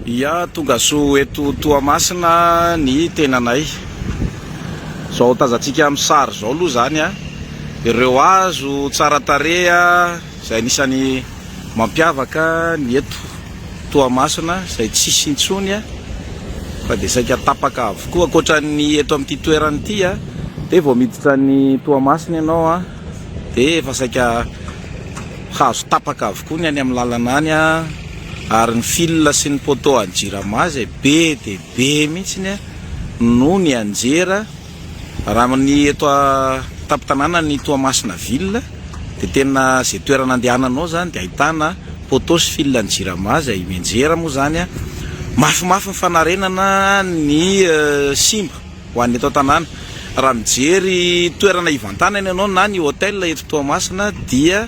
Ia, tongasoa eto Toamasina ny tenanay. Izao tazantsika amin'ny sary izao aloha izany a, ireo hazo tsara tarehy izay anisan'ny mampiavaka ny eto Toamasina izay tsisy intsony fa dia saika tapaka avokoa. Ankoatra ny eto amin'ity toerana ity dia vao miditra ny Toamasina ianao dia efa saika hazo tapaka avokoa ny any amin'ny lalana any ary ny fil sy ny poteau an'ny jirama izay be dia be mihitsy no nianjera. Raha ny eto an-tampon-tanànan'i Toamasina ville dia tena izay toerana andehananao izany dia ahitana poteau sy fil an'ny jirama izay mianjera moa izany. Mafimafy ny fanarenana ny simba. Ho an'ny eto an-tanàna. Raha mijery toerana hivantanana ianao na ny hotel eto Toamasina dia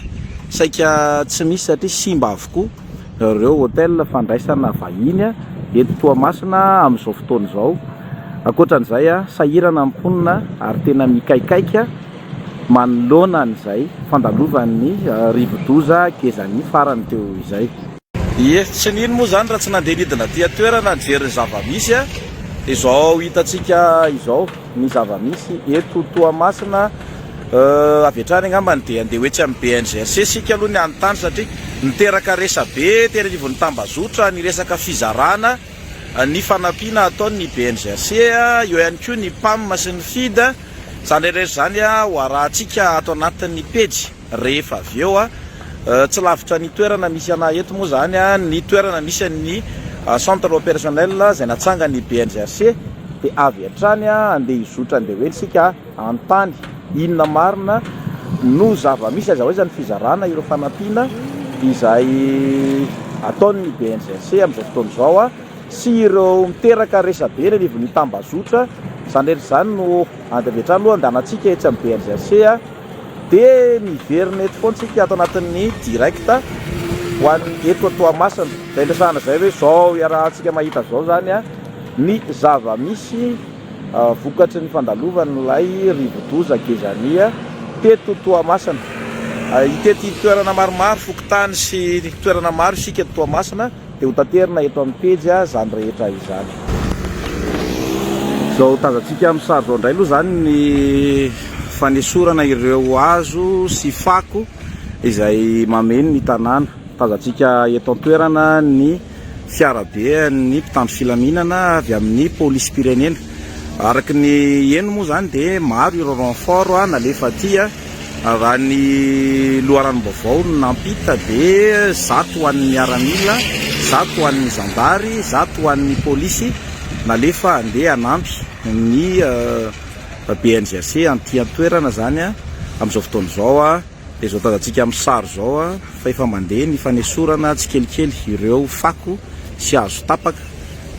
saika tsy misy satria simba avokoa ireo hotel fandraisana vahiny eto Toamasina amin'izao fotoana izao. Ankoatra an'izay, sahirana ny mponina ary tena mikaikaika manoloana an'izay fandalovan'ny rivodoza Gezani farany teo izay. Ie, tsy nino moa izany raha tsy nandeha nidina aty an-toerana nijery ny zava-misy a! Dia izao hitantsika izao ny zava-misy eto Toamasina. Avy hatrany angambany dia handeha ho etsy amin'ny BNGRC isika aloha ny hanontany satria niteraka resa-be tery anivon'ny tambazotra ny resaka fizarana ny fanampiana ataon'ny BNGRC, eo ihany koa ny PAM sy ny FID. Izany rehetra izany ho arahantsika ato anatin'ny pejy. Rehefa avy eo, tsy lavitra ny toerana misy anah eto moa izany ny toerana misy an'ny centre opérationnel izay natsangan'ny BNGRC dia avy hatrany andeha hizotra andeha ho eny isika hanontany inona marina no zava-misy, aiza ho aiza ny fizarana ireo fanampiana izay ataon'ny BNGRC amin'izao fotoana izao sy ireo miteraka resabe eny anivon'ny tambazotra. Izany rehetra izany no andeha avy hatrany aloha andehanantsika etsy amin'ny BNGRC. Dia miverina eto foana tsika ato anatin'ny direct ho an'ny eto Toamasina. Izay niresahana izay hoe izao iarahantsika mahita izao izany ny zava-misy vokatry ny fandalovan'ilay rivodoza Gezania teto Toamasina. Hitety toerana maromaro, fokontany sy toerana maro isika eto Toamasina. Dia ho taterina eto amin'ny pejy izany rehetra izany. Izao tazantsika amin'ny sary izao indray aloha izany ny fanesorana ireo hazo sy fako izay mameno ny tanàna. Tazantsika eto an-toerana ny fiarabe an'ny mpitandro filaminana avy amin'ny polisim-pirenena. Araka ny heno moa izany dia maro ireo renfort nalefa aty. Raha ny loharanom-baovao no nampita dia 100 ho an'ny miaramila, 100 ho an'ny zandary, 100 ho an'ny polisy nalefa handeha hanampy ny BNGRC anty an-toerana izany amin'izao fotoana izao. Dia izao tazantsika amin'ny sary izao fa efa mandeha ny fanesorana tsikelikely ireo fako sy hazo tapaka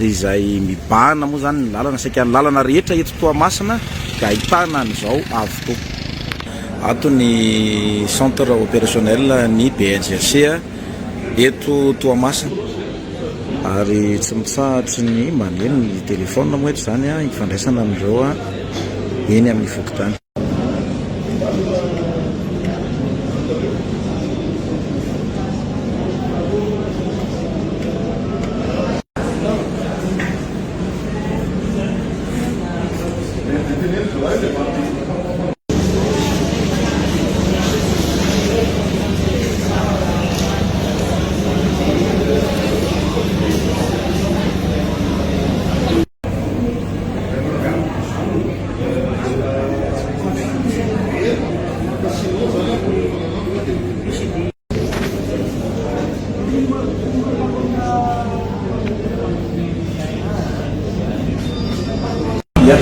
izay mibahana moa izany ny lalana, saika ny lalana rehetra eto Toamasina dia ahitana an'izao avokoa. Ato ny centre opérationnel ny BNGRC eto Toamasina ary tsy mitsahatry ny maneno ny telefaonina moa eto izany hifandraisana amin'ireo eny amin'ny fokontany.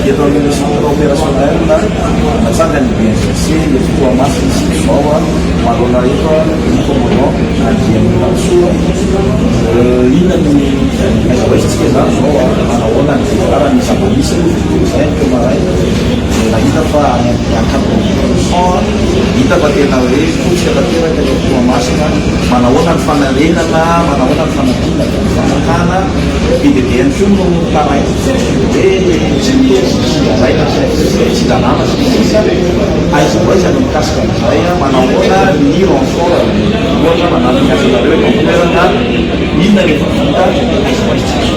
Eto amin'ny centre opérationnel natsangan'ny BNGRC eto Toamasina isika izao, manoloana eto ny commandant Andriamitansoa. Inona ny aiza ho aiza isika izany izao, manahoana ny fizarana ny zava-misy izay ny teo maraina dia nahita fa any amin'ny 80% hita fa tena hoe potika tanteraka eto Toamasina. Manahoana ny fanarenana, manahoana ny fanampiana avy amin'ny fanjakana. Be dia be ihany koa no mitaraina hoe tsy mitovy ny tsinjaraina sy ny tsinjarana sy ny sisa. Aiza ho aiza no mikasika an'izay, manahoana ny renfort ohatra manampy ny asanareo eto an-toerana, inona no efa vita, aiza ho aiza isika.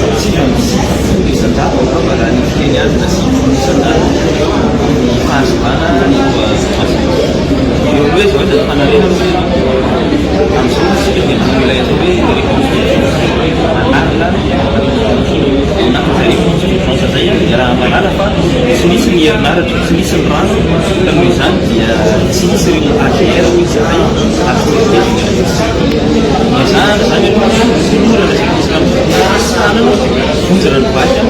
90% angamba raha ny fiteny azy na 90% ny fahasimbana eto Toamasina. Eo aloha izao aza ny fanarenana hoy ianao. Amin'izao isika dia manao ilay atao hoe réponse d'urgence, manarina ao anatin'izay réponse d'urgence izay iaraha-mahalala fa tsy nisy ny herinaratra, tsy nisy ny rano ka noho izany dia tsy nisy ireo AGR hoy izahay, autorité généraliste. Ezahana izany aloha tolorana izay misy rano sy tanana vonjy rano vaky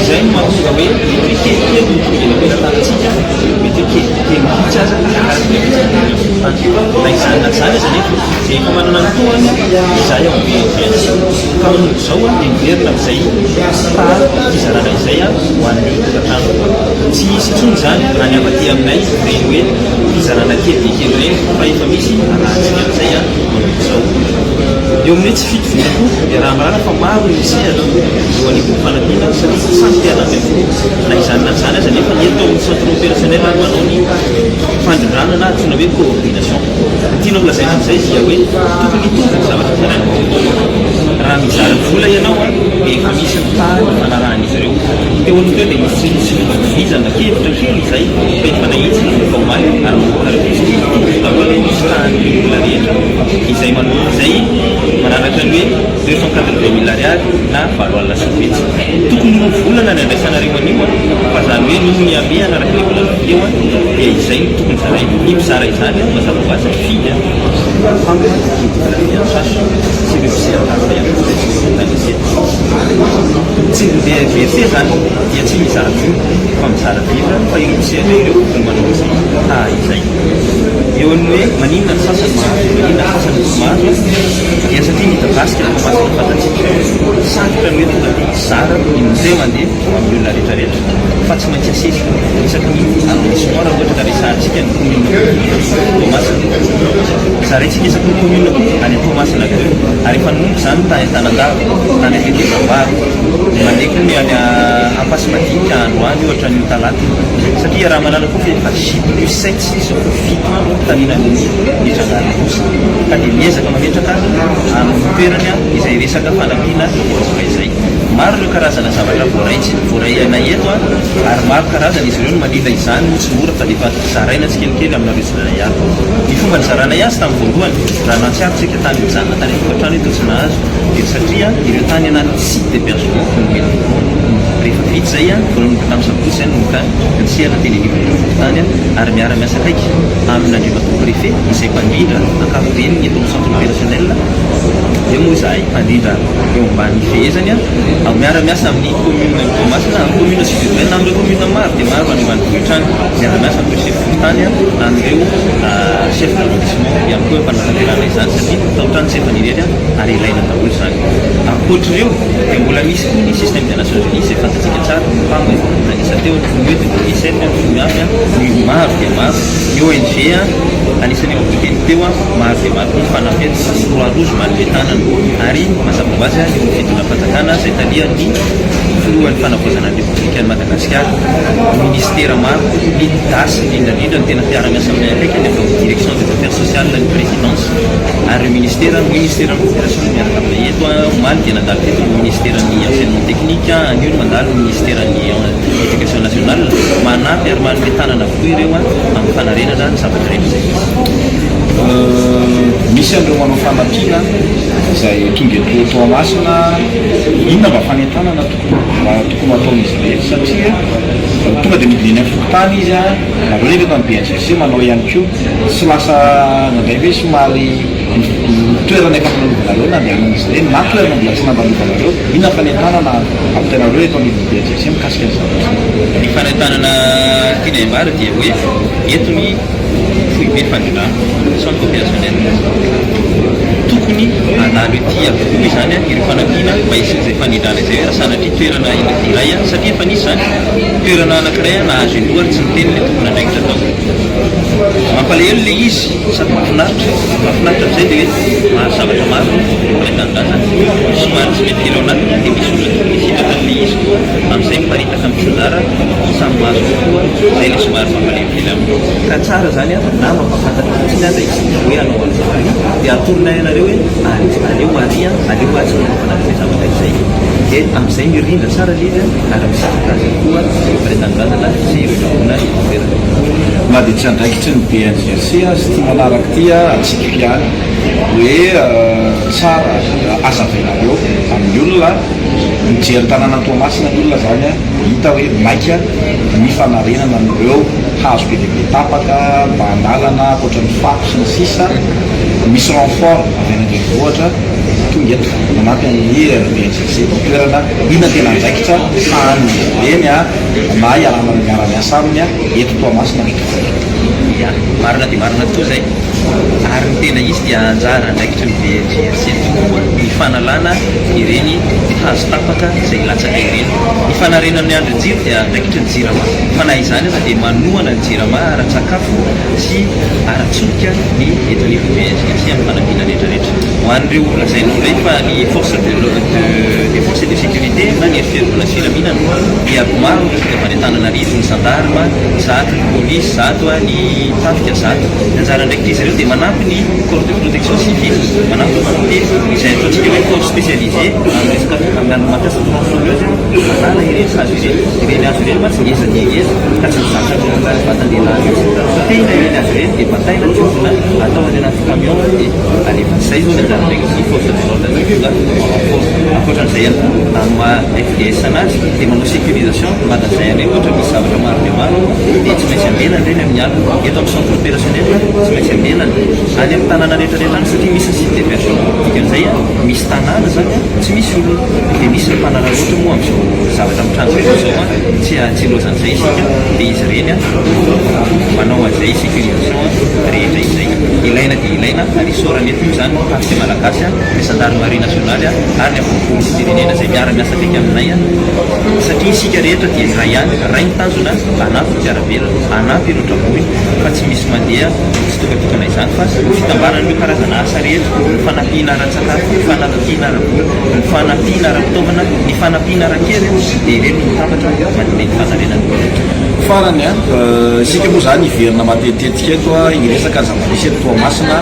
izay no mahatonga hoe mety hoe kelikely no tonga eny am-pelatanantsika, mety hoe kelikely mihitsy aza arakaraka ny habetsaky ny fokontany. Na izany na izany aza anefa dia efa manana ny tohany izahay ao amin'ny BNGRC ka manomboka izao dia miverina amin'izay taha fizarana izay ho an'ireo tokantrano. Tsy hisy intsony izany raha ny avy aty aminay ireny hoe fizarana kely dia kely ireny fa efa misy arahantsika amin'izay manomboka izao. Eo amin'ny hoe tsy fitoviana koa dia raha mahalala fa maro ny misehatra eo anivon'ny fanampiana satria samy te hanampy avokoa. Na izany na izany aza anefa ny eto amin'ny centre opérationnel ary manao ny fandrindrana na antsoina hoe coordination. Ny tiana holazaina amin'izay dia hoe tokony hitovy ny zavatra zaraina. Raha mizara vola ianao dia efa misy ny taha ifanarahan'izy ireo. Teo aloha teo dia nisy tsy fitovizana hevitra kely izay fa efa nahitsy nanomboka omaly ary manomboka rahampitso dia hitovy daholo ny fitahan'ny olona rehetra izay manao izay manaraka ny hoe 280 mille ariary na 780. Tokony ho roa volana ny andraisanareo an'io an, fa izany hoe noho ny hamehana araka ilay voalaza teo an dia izay no tokony zaraina. Ny mpizara izany an mazava ho azy mifidy an, fa ny fiantraso sy ireo mpisehatra hafa ihany koa izay tsy voatanisa eto. Tsy ny BNGRC izany dia tsy mizara vola fa mizara vivre fa ireo mpisehatra ireo no manao izay taha izay. Eo amin'ny hoe maninona ny sasany mahazo, maninona ny sasany tsy mahazo dia satria midadasika ny Toamasina fantatsika. Sarotra ny hoe tonga dia hizara indray mandeha amin'ny olona rehetra rehetra fa tsy maintsy asesika isaky ny arrondissement raha ohatra ka resahantsika ny commune Toamasina. Zaraintsika isaky ny commune koa any Toamasina avy eo ary efa nanomboka izany tany Antanandava, tany Antetezambaro, mandeha koa ny any Ampasimadinika androany ohatra anio talata satria raha manana koa fa efa J plus 7 sisa izao fito andro taninan'ny nitrangan'ny loza ka dia miezaka mametraka amin'ny toerany izay resaka fanampiana ny vahoaka izay. Maro ireo karazana zavatra voaray tsy voaray anay eto ary maro karazana izy ireo no manila izany moa tsy mora fa dia efa zaraina tsikelikely aminareo tsirairay avy. Ny fomba nizaranay azy tamin'ny voalohany, raha nahatsiaro tsika tany nijanona tany an-tokantrano eto tsy nahazo, dia satria ireo tany anaty site d'hebergement no nomena voalohany. Rehefa vita izay, vao nanomboka tamin'ny sabotsy izay nanomboka nisehatra teny anivon'ireo fokontany ary miara-miasa akaiky amin'Andriamatoa Préfet izay mpandrindra ankapobeny ny eto amin'ny centre opérationnel, eo moa izahay mpandrindra eo ambany fehezany, miara-miasa amin'ny commune Toamasina, amin'ny commune sud urbaine, amin'ireo commune maro dia maro any ambanivohitra any, miara-miasa amin'ireo sefo fokontany, amin'ireo chef d'arrondissement ihany koa fanatanterahana izany satria tao-trano tsy efa nirery ary ilaina daholo izany. Ankoatr'ireo dia mbola misy koa ny système des Nations Unies izay fantatsika tsara, ny PAM efa voatanisa teo, ny FME, ny UNICEF, ny FMIAP, ny maro dia maro, ny ONG anisan'ny efa voateny teo, maro dia maro koa ny mpanampy eto fa sy Croix Rouge manome tanana ary mazava ho azy eo amin'ny fitondram-panjakana izay tarihan'ny filohan'ny fanavaozana ny Repoblikan'i Madagasikara, ny minisitera maro, ny das indrindra indrindra no tena mpiara-miasa aminay akaiky, ny avy ao amin'ny direction des affaires sociales ny présidence ary ireo minisitera, ny minisiteran'ny coopération no miaraka aminay eto, omaly dia nandalo teto ny minisiteran'ny enseignement technique, anio no mandalo ny minisiteran'ny éducation nationale, manampy ary manome tanana avokoa ireo amin'ny fanarenana ny zavatra rehetra izay misy. Misy an'ireo manao fanampiana izay tonga eto Toamasina, inona mba fanentanana tokony mba tokony ho ataon'izy ireny satria tonga dia midina eny amin'ny fokontany izy an, nareo nefa eto amin'ny BNGRC manao ihany koa, tsy lasa indraindray ve somary ny toerana efa nandalovanareo nandehanan'izy ireny na toerana mbola tsy nandalovanareo, inona ny fanentanana ampitainareo eto anivon'ny BNGRC mikasika ny zavatra izay? Ny fanentanana tianay ambara dia hoe eto ny foibe fandrindrana, centre opérationnel. Tokony handalo ety avokoa izany ireo fanampiana mba hisian'izay fandrindrana izay hoe raha sanatria toerana iray, satria efa nisy izany, toerana anankiray nahazo indroa ary tsy niteny ilay tompon'andraikitra tao. Mampalahelo ilay izy sady mahafinaritra, mahafinaritra amin'izay dia hoe mahazo zavatra maro ireo mpiray tanindrazana, somary tsy mety kely ao anatiny dia misy olona tokony hisitraka an'ilay izy koa amin'izay miparitaka mitsinjara samy mahazo avokoa, izay ilay somary mampalahelo kely. aminy. Ka tsara izany na mampahafantatra fotsiny aza isika hoe hanao an'izao ary dia atoronay anareo hoe aleo ary aleo atsy no hanaovana an'izay zavatra izay. Dia amin'izay mirindra tsara ilay izy ary misintaka azy avokoa ireo mpiray tanindrazana sy ireo traboina eto an-toerana. Na dia tsy andraikitry ny BNGRC aza ity manaraka ity, atsidiko ihany hoe tsara hazavainareo amin'ny olona, mijery tanànan'i Toamasina ny olona izany dia hita hoe maika ny fanarenana an'ireo hazo be dia be tapaka, mbahan-dalana, ankoatra ny fako sy ny sisa, misy renfort avy any an-drenivohitra tonga eto manampy an'ny BNGRC eto an-toerana, inona no tena andraikitra sahanin'izy ireny na iarahana miara-miasa aminy eto Toamasina ny Ia, marina dia marina tokoa izay. Ary ny tena izy dia anjara andraikitry ny BNGRC tokoa ny fanalana ireny hazo tapaka izay latsaka ireny. Ny fanarenana ny andrin-jiro dia andraikitry ny Jirama. Fa na izany aza dia manohana ny Jirama ara-tsakafo sy ara-tsolika ny eto anivon'ny BNGRC amin'ny fanampiana rehetra rehetra. Ho an'ireo lazainao indray fa ny force de défense et de sécurité na ny hery fiarovana sy filaminana dia maro ireo tonga avy any Antananarivo, ny gendarme, zato ny polisy, zato ny tafika, zato. Ny anjara andraikitr'izy ireo dia manampy ny corps de protection civile, manampy ny pompier, izay ataontsika hoe corps spécialisé amin'ny resaka amin'ny mampiasa tronçonneuse manala ireny hazo ireny. Ireny hazo ireny mantsy ngeza dia ngeza ka tsy mizaka ny vatan-dehilahy mihitsy. Potehina ireny hazo ireny dia bataina, diovina, atao any anaty camion dia alefa. Izay izao ny anjara andraikitry ny force de l'ordre izay tonga en renfort. Ankoatran'izay ihany koa, amin'ny maha FDS anazy dia manao sécurisation ny magasin anay ohatra misy zavatra maro dia maro ao dia tsy maintsy ambenana ireny amin'ny alina. Eto amin'ny centre opérationnel tsy maintsy ambenana. Any amin'ny tanàna rehetra rehetra any satria misy ny site d'hébergement. Dikan'izay misy tanàna izany tsy misy olona dia misy ny mpanararaotra moa amin'izao zavatra mitranga izao izao tsy tsy ilaozan'izay isika dia izy ireny no manao an'izay sécurisation rehetra izay. Ilaina dia ilaina ary isaorana eto moa izany ny tafika malagasy, ny gendarmerie nationale ary ny avy amin'ny polisim-pirenena izay miara-miasa akaiky aminay satria isika rehetra dia iray ihany, iray ny tanjona, hanampy ny mpiara-belona, hanampy ireo traboina fa tsy misy mandeha tsitokatokana izany fa ny fitambaran'ireo karazana asa rehetra, ny fanampiana ara-tsakafo, ny fanampiana ara-bola, ny fanampiana ara-pitaovana, ny fanampiana ara-kery dia ireny no mitambatra manome ny fanarenana. Farany, isika moa izany hiverina matetitetika eto hiresaka ny zava-misy eto Toamasina,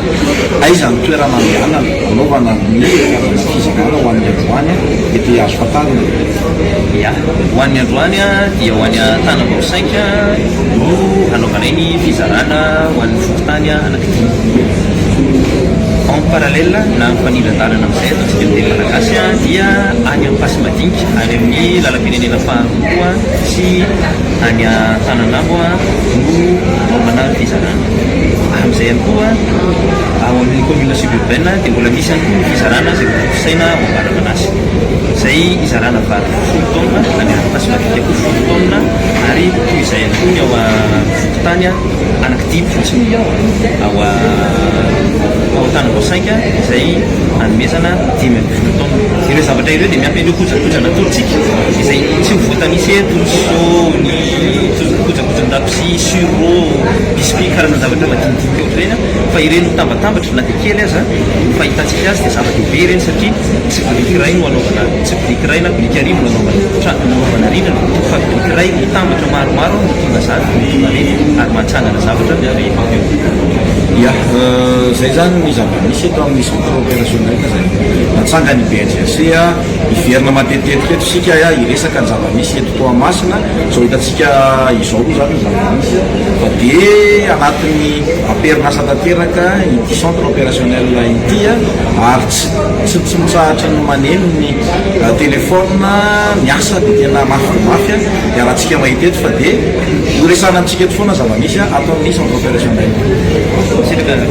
aiza ny toerana andehanana anaovana ny karazana fizarana ho an'ny androany mety azo fantarina? Ya, ho an'ny androany dia ho any Antanambao cinq no hanaovanay ny fizarana ho an'ny fokontany anankidimy. En parallèle na mifanindran-dalana amin'izay ataontsika amin'ny teny malagasy dia any Ampasimadinika, any amin'ny lalam-pirenena faharoa koa sy any Antananambo no hanaovana ny fizarana. Amin'izay ihany koa ao amin'ny commune suburbaine dia mbola misy ihany koa ny fizarana izay hotontosaina ao Ambaramanasy. Izay hizarana vary folo taonina, any Ampasimadinika koa folo taonina ary toy izay ihany koa ny ao fokontany anankidimy fotsiny ao ao Antanambao cinq izay hanomezana 15 taonina. Ireo zavatra ireo dia miampy an'ireo kojakoja natolotsika izay tsy ho voatanisa eto, ny seau, ny kojakojan-dakozia, sureau, biscuit, karazan-javatra madinidinika ohatr'ireny fa ireny mitambatambatra na dia kely aza ny fahitantsika azy dia zava-dehibe ireny satria tsy biriky iray no anaovana, tsy biriky iray na biriky arivo no anaovana tra, no anaovana rindrina fa biriky iray mitambatra maromaro no tonga zany, no tonga reny ary mahatsangana zavatra rehefa avy eo. Ya, izay izany ny zava-misy eto amin'ny centre opérationnel izay natsangan'ny BNGRC. Hiverina matetitetika eto isika hiresaka ny zava-misy eto Toamasina. Izao hitantsika izao aloha izany ny zava-misy fa dia anatin'ny am-perinasa tanteraka ity centre opérationnel ity ary tsy tsy tsy mitsahatra ny maneno ny téléphone, ny asa dia tena mafy dia mafy dia arahantsika mahita eto fa dia ho resahana amintsika eto foana zava-misy ato amin'ny centre opérationnel. Sitraka.